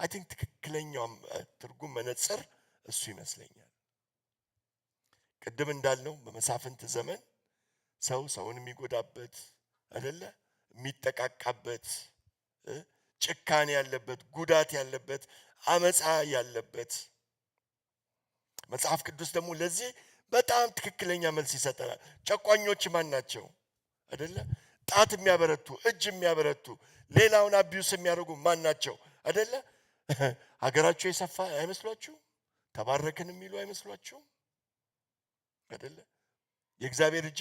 I think ትክክለኛው ትርጉም መነጽር እሱ ይመስለኛል። ቅድም እንዳልነው በመሳፍንት ዘመን ሰው ሰውን የሚጎዳበት አይደለ? የሚጠቃቃበት፣ ጭካኔ ያለበት፣ ጉዳት ያለበት፣ አመፃ ያለበት። መጽሐፍ ቅዱስ ደግሞ ለዚህ በጣም ትክክለኛ መልስ ይሰጠናል። ጨቋኞች ማን ናቸው? አደለ? ጣት የሚያበረቱ፣ እጅ የሚያበረቱ፣ ሌላውን abuse የሚያደርጉ ማን ናቸው? አደለ? ሀገራቸው የሰፋ አይመስሏችሁም? ተባረክን የሚሉ አይመስሏችሁም? አደለ? የእግዚአብሔር እጅ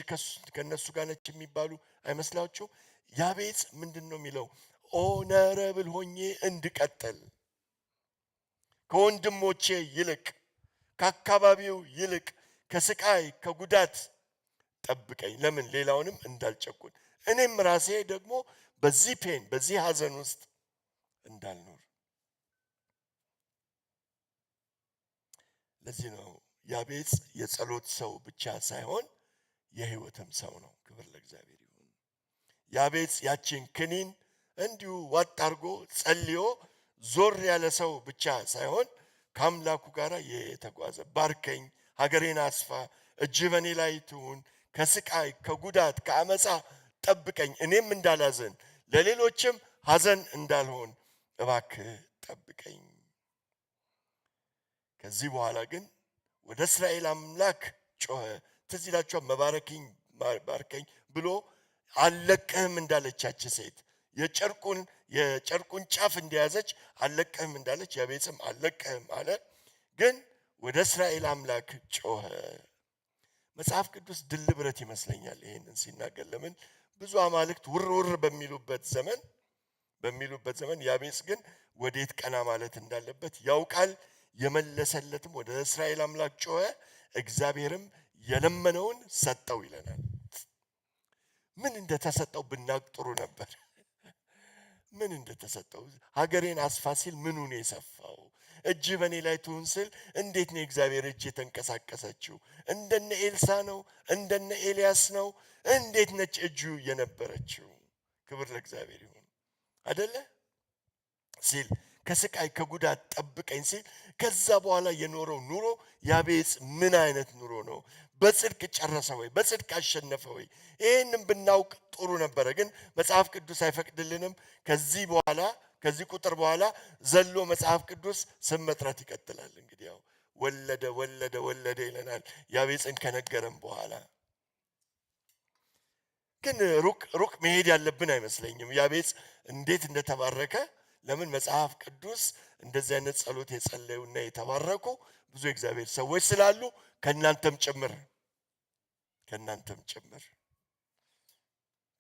ከእነሱ ጋር ነች የሚባሉ አይመስላችሁም? ያቤጽ ምንድን ነው የሚለው? Honorable ሆኜ እንድቀጥል፣ ከወንድሞቼ ይልቅ፣ ከአካባቢው ይልቅ፣ ከስቃይ ከጉዳት ጠብቀኝ። ለምን? ሌላውንም እንዳልጨቁን፣ እኔም ራሴ ደግሞ በዚህ pain፣ በዚህ ሀዘን ውስጥ እንዳልኖር። ለዚህ ነው ያቤጽ የጸሎት ሰው ብቻ ሳይሆን የህይወትም ሰው ነው። ክብር ለእግዚአብሔር ይሁን። ያቤጽ ያቺን ክኒን እንዲሁ ዋጥ አድርጎ ጸልዮ ዞር ያለ ሰው ብቻ ሳይሆን ከአምላኩ ጋር የተጓዘ፣ ባርከኝ፣ ሀገሬን አስፋ፣ እጅህ በእኔ ላይ ትሁን፣ ከስቃይ ከጉዳት ከአመፃ ጠብቀኝ፣ እኔም እንዳላዘን ለሌሎችም ሀዘን እንዳልሆን እባክህ ጠብቀኝ። ከዚህ በኋላ ግን ወደ እስራኤል አምላክ ጮኸ። ትዝ ይላችኋል። መባረኪኝ ባርከኝ ብሎ አልለቅህም እንዳለች ያች ሴት፣ የጨርቁን ጫፍ እንደያዘች አልለቅህም እንዳለች፣ ያቤጽም አልለቅህም አለ። ግን ወደ እስራኤል አምላክ ጮኸ። መጽሐፍ ቅዱስ ድል ብረት ይመስለኛል ይሄንን ሲናገር። ለምን? ብዙ አማልክት ውር ውር በሚሉበት ዘመን ያቤጽ ግን ወዴት ቀና ማለት እንዳለበት ያውቃል። የመለሰለትም ወደ እስራኤል አምላክ ጮኸ፣ እግዚአብሔርም የለመነውን ሰጠው ይለናል። ምን እንደተሰጠው ብናቅ ጥሩ ነበር። ምን እንደተሰጠው፣ ሀገሬን አስፋ ሲል ምኑ ነው የሰፋው? እጅ በእኔ ላይ ትሁን ሲል እንዴት ነው የእግዚአብሔር እጅ የተንቀሳቀሰችው? እንደነ ኤልሳ ነው? እንደነ ኤልያስ ነው? እንዴት ነች እጁ የነበረችው? ክብር ለእግዚአብሔር ይሁን። አደለ ሲል፣ ከስቃይ ከጉዳት ጠብቀኝ ሲል ከዛ በኋላ የኖረው ኑሮ ያቤጽ ምን አይነት ኑሮ ነው? በጽድቅ ጨረሰ ወይ? በጽድቅ አሸነፈ ወይ? ይህንም ብናውቅ ጥሩ ነበረ፣ ግን መጽሐፍ ቅዱስ አይፈቅድልንም። ከዚህ በኋላ፣ ከዚህ ቁጥር በኋላ ዘሎ መጽሐፍ ቅዱስ ስም መጥራት ይቀጥላል። እንግዲህ ያው ወለደ፣ ወለደ፣ ወለደ ይለናል ያቤጽን ከነገረም በኋላ። ግን ሩቅ ሩቅ መሄድ ያለብን አይመስለኝም። ያቤጽ እንዴት እንደተባረከ፣ ለምን? መጽሐፍ ቅዱስ እንደዚህ አይነት ጸሎት የጸለዩና የተባረኩ ብዙ የእግዚአብሔር ሰዎች ስላሉ፣ ከእናንተም ጭምር፣ ከእናንተም ጭምር።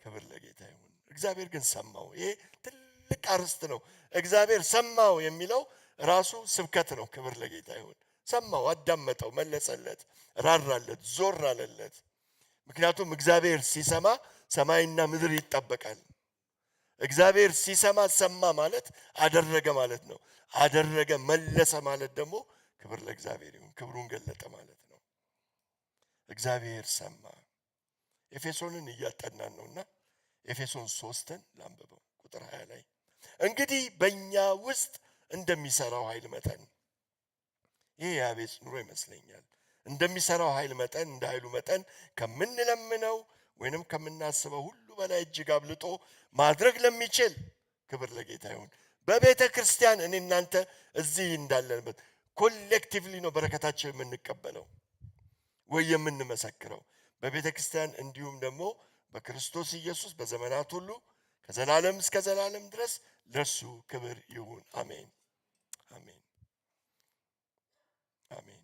ክብር ለጌታ ይሁን። እግዚአብሔር ግን ሰማው። ይሄ ትልቅ አርዕስት ነው። እግዚአብሔር ሰማው የሚለው ራሱ ስብከት ነው። ክብር ለጌታ ይሁን። ሰማው፣ አዳመጠው፣ መለሰለት፣ ራራለት፣ ዞር አለለት። ምክንያቱም እግዚአብሔር ሲሰማ ሰማይና ምድር ይጣበቃል። እግዚአብሔር ሲሰማ፣ ሰማ ማለት አደረገ ማለት ነው። አደረገ፣ መለሰ ማለት ደግሞ ክብር ለእግዚአብሔር ይሁን፣ ክብሩን ገለጠ ማለት ነው። እግዚአብሔር ሰማ። ኤፌሶንን እያጠናን ነውና ኤፌሶን 3ን ላንብበው፣ ቁጥር 20 ላይ፣ እንግዲህ በእኛ ውስጥ እንደሚሰራው ኃይል መጠን፣ ይሄ የያቤጽ ኑሮ ይመስለኛል። እንደሚሰራው ኃይል መጠን፣ እንደ ኃይሉ መጠን፣ ከምንለምነው ወይንም ከምናስበው ሁሉ በላይ እጅግ አብልጦ ማድረግ ለሚችል ክብር ለጌታ ይሁን። በቤተ ክርስቲያን እኔ እናንተ እዚህ እንዳለንበት collectively ነው በረከታችን የምንቀበለው ወይ የምንመሰክረው። በቤተ ክርስቲያን እንዲሁም ደግሞ በክርስቶስ ኢየሱስ በዘመናት ሁሉ ከዘላለም እስከ ዘላለም ድረስ ለእርሱ ክብር ይሁን። አሜን፣ አሜን፣ አሜን።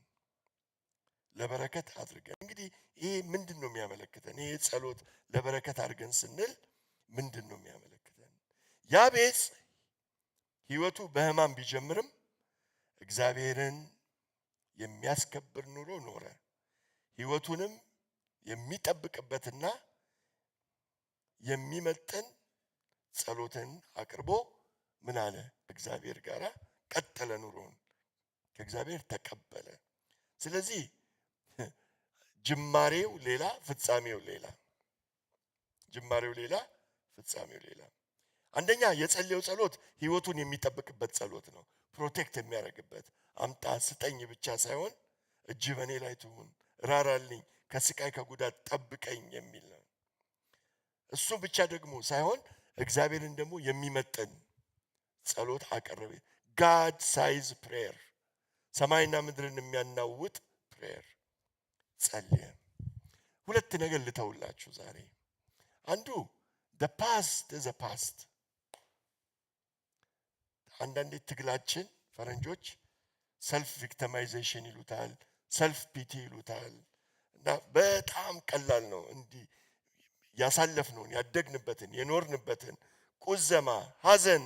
ለበረከት አድርገን፣ እንግዲህ ይሄ ምንድን ነው የሚያመለክተን? ይሄ ጸሎት ለበረከት አድርገን ስንል ምንድን ነው የሚያመለክተን? ያቤጽ ሕይወቱ በሕማም ቢጀምርም እግዚአብሔርን የሚያስከብር ኑሮ ኖረ። ሕይወቱንም የሚጠብቅበትና የሚመጥን ጸሎትን አቅርቦ ምን አለ? እግዚአብሔር ጋር ቀጠለ ኑሮውን፣ ከእግዚአብሔር ተቀበለ። ስለዚህ ጅማሬው ሌላ፣ ፍጻሜው ሌላ። ጅማሬው ሌላ፣ ፍጻሜው ሌላ። አንደኛ የጸለየው ጸሎት ህይወቱን የሚጠብቅበት ጸሎት ነው። Protect የሚያደርግበት፣ አምጣ ስጠኝ ብቻ ሳይሆን እጅህ በእኔ ላይ ትሁን፣ ራራልኝ፣ ከስቃይ ከጉዳት ጠብቀኝ የሚል ነው። እሱ ብቻ ደግሞ ሳይሆን እግዚአብሔርን ደግሞ የሚመጥን ጸሎት አቀረበ። God size prayer፣ ሰማይና ምድርን የሚያናውጥ prayer ጸለየ። ሁለት ነገር ልተውላችሁ ዛሬ። አንዱ the past is a past። አንዳንዴ ትግላችን ፈረንጆች self victimization ይሉታል፣ self pity ይሉታል። እና በጣም ቀላል ነው እንዲህ ያሳለፍነውን፣ ያደግንበትን፣ የኖርንበትን ቁዘማ፣ ሐዘን።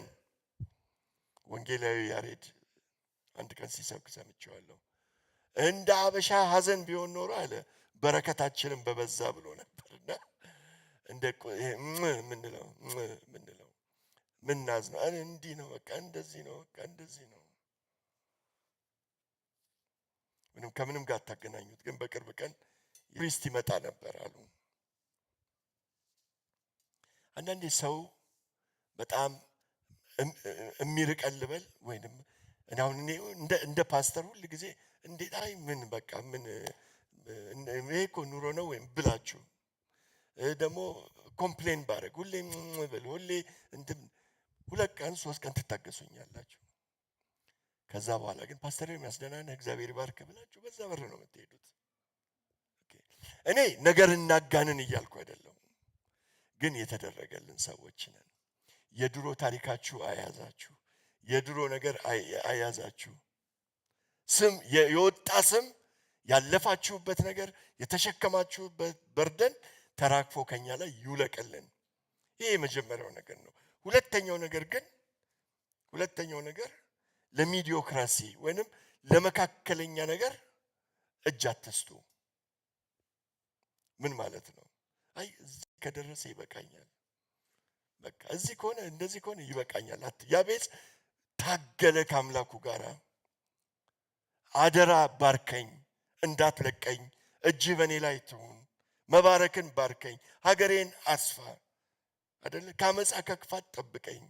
ወንጌላዊ ያሬድ አንድ ቀን ሲሰብክ ሰምቼዋለሁ። እንደ አበሻ ሐዘን ቢሆን ኖሮ አለ በረከታችንን በበዛ ብሎ ነበርና እንደ ምንለው ምናዝነው እንዲህ ነው፣ በቃ እንደዚህ ነው፣ በቃ እንደዚህ ነው። ምንም ከምንም ጋር አታገናኙት። ግን በቅርብ ቀን ቱሪስት ይመጣ ነበር አሉ። አንዳንዴ ሰው በጣም የሚርቀን ልበል ወይንም እኔ አሁን እኔ እንደ ፓስተር ሁል ጊዜ እንዴት አይ ምን በቃ ምን ይሄ እኮ ኑሮ ነው ወይም ብላችሁ ደግሞ complain ባረግ፣ ሁሌ ብል፣ ሁሌ እንትን 2 ቀን 3 ቀን ትታገሱኛላችሁ። ከዛ በኋላ ግን "ፓስተር የሚያስደና ነህ፣ እግዚአብሔር ይባርክ" ብላችሁ በዛ በር ነው የምትሄዱት። እኔ ነገር እናጋንን እያልኩ አይደለም፣ ግን የተደረገልን ሰዎች ነን። የድሮ ታሪካችሁ አያዛችሁ፣ የድሮ ነገር አያዛችሁ። ስም የወጣ ስም፣ ያለፋችሁበት ነገር፣ የተሸከማችሁበት burden ተራግፎ ከኛ ላይ ይውለቅልን። ይሄ የመጀመሪያው ነገር ነው። ሁለተኛው ነገር ግን፣ ሁለተኛው ነገር ለ mediocracy ወይንም ለመካከለኛ ነገር እጅ አትስጡ። ምን ማለት ነው? አይ እዚህ ከደረሰ ይበቃኛል፣ በቃ እዚህ ከሆነ፣ እንደዚህ ከሆነ ይበቃኛል። ያቤጽ ታገለ ከአምላኩ ጋር። አደራ ባርከኝ፣ እንዳትለቀኝ፣ እጅህ በእኔ ላይ ትሁን፣ መባረክን ባርከኝ፣ ሀገሬን አስፋ አደለ፣ ከአመፃ ከክፋት ጠብቀኝ።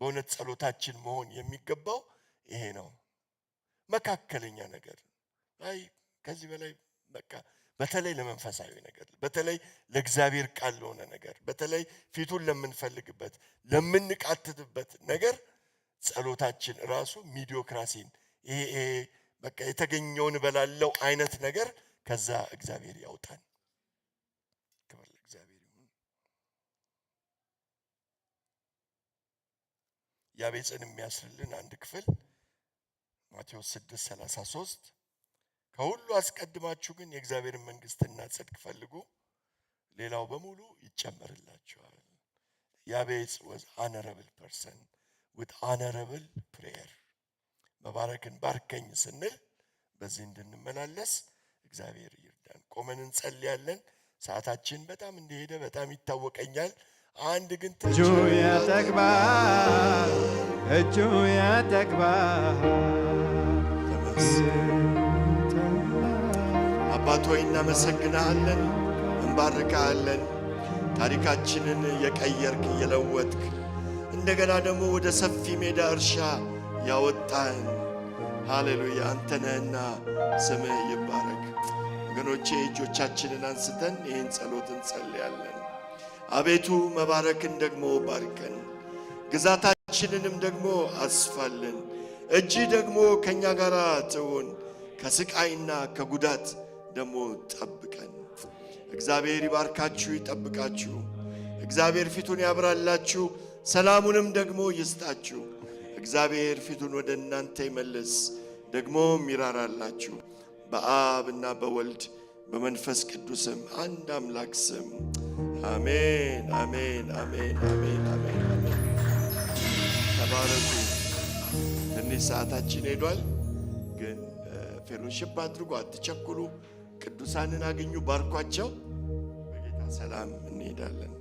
በእውነት ጸሎታችን መሆን የሚገባው ይሄ ነው። መካከለኛ ነገር አይ ከዚህ በላይ በቃ፣ በተለይ ለመንፈሳዊ ነገር፣ በተለይ ለእግዚአብሔር ቃል ለሆነ ነገር፣ በተለይ ፊቱን ለምንፈልግበት፣ ለምንቃትትበት ነገር ጸሎታችን ራሱ mediocracy ን ይሄ በቃ የተገኘውን እበላለው አይነት ነገር ከዛ እግዚአብሔር ያውጣን። ክብር ለእግዚአብሔር ይሁን። ያቤጽን የሚያስርልን አንድ ክፍል ማቴዎስ 6:33፣ ከሁሉ አስቀድማችሁ ግን የእግዚአብሔርን መንግስትና ጽድቅ ፈልጉ፣ ሌላው በሙሉ ይጨመርላችኋል። ያቤጽ was honorable person with honorable prayer። መባረክን ባርከኝ ስንል በዚህ እንድንመላለስ እግዚአብሔር ይርዳን። ቆመን እንጸልያለን። ሰዓታችን በጣም እንደሄደ በጣም ይታወቀኛል። አንድ ግን እጁ ያጠግባል፣ እጁ ያጠግባል። ተመስገን። አባት ሆይ እናመሰግንሃለን፣ እንባርክሃለን። ታሪካችንን የቀየርክ፣ የለወጥክ፣ እንደገና ደግሞ ወደ ሰፊ ሜዳ እርሻ ያወጣህን ሃሌሉያ አንተ ነህና ስምህ ይባረክ። ወገኖቼ እጆቻችንን አንስተን ይህን ጸሎት እንጸልያለን። አቤቱ መባረክን ደግሞ ባርከን፣ ግዛታችንንም ደግሞ አስፋልን። እጅህ ደግሞ ከእኛ ጋር ትሁን፣ ከስቃይና ከጉዳት ደግሞ ጠብቀን። እግዚአብሔር ይባርካችሁ፣ ይጠብቃችሁ። እግዚአብሔር ፊቱን ያብራላችሁ፣ ሰላሙንም ደግሞ ይስጣችሁ። እግዚአብሔር ፊቱን ወደ እናንተ ይመልስ፣ ደግሞም ይራራላችሁ። በአብ እና በወልድ በመንፈስ ቅዱስም አንድ አምላክ ስም አሜን፣ አሜን፣ አሜን፣ አሜን፣ አሜን፣ አሜን። ተባረኩ። ትንሽ ሰዓታችን ሄዷል፣ ግን fellowship አድርጉ፣ አትቸኩሉ። ቅዱሳንን አግኙ፣ ባርኳቸው። በጌታ ሰላም እንሄዳለን።